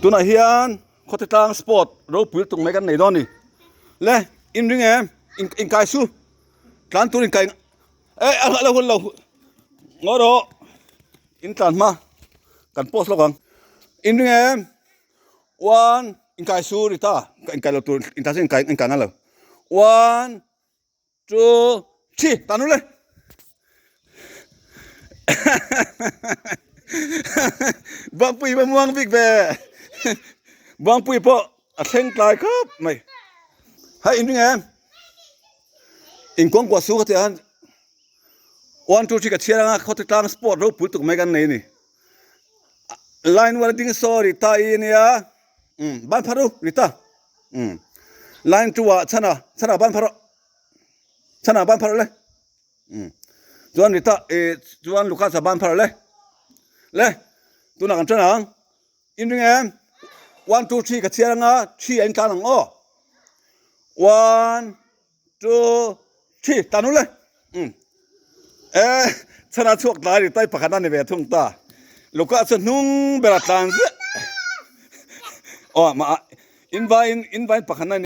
Tunah hian khawte tlang sport ropui lutuk mai kan nei dawn a ni. Le in ring em? In inkai su tlan tur inkai eh a la hun lo ngawi rawh in tlan hma kan post lawk ang. In ring em? One inkai su Rita inkai lo tur inkai su inkai inkai ngai lo. One. Two, three, tan ule. Bangpui pa muang bik ve. Bangpui pawh a thleng tlai khawp mai. Hei in ring em? In kawng kuah su ka tih han 1 2 3 ka chhiar anga khawte tlang sport ropui tuk mai kan nei ni. Line 1 ding saw Rita i ania. Um, ban phar u Rita. Um. Line 2 ah chana, chana ban phar rawh. Chana ban phar le. Um. Chuan Rita e chuan Lucas a ban phar le. Le. Tuna kan tran ang. In ring em? 1 2 3 ka chhiar anga 3 a in tlan ang aw. 1 2 3 tan u le. Um. E chana chhuak tlai ri tai pakhat a ni ve thung ta. Lucas chu hnung ber a tlan ziah. Aw ma in vai in in vai pakhat na ni.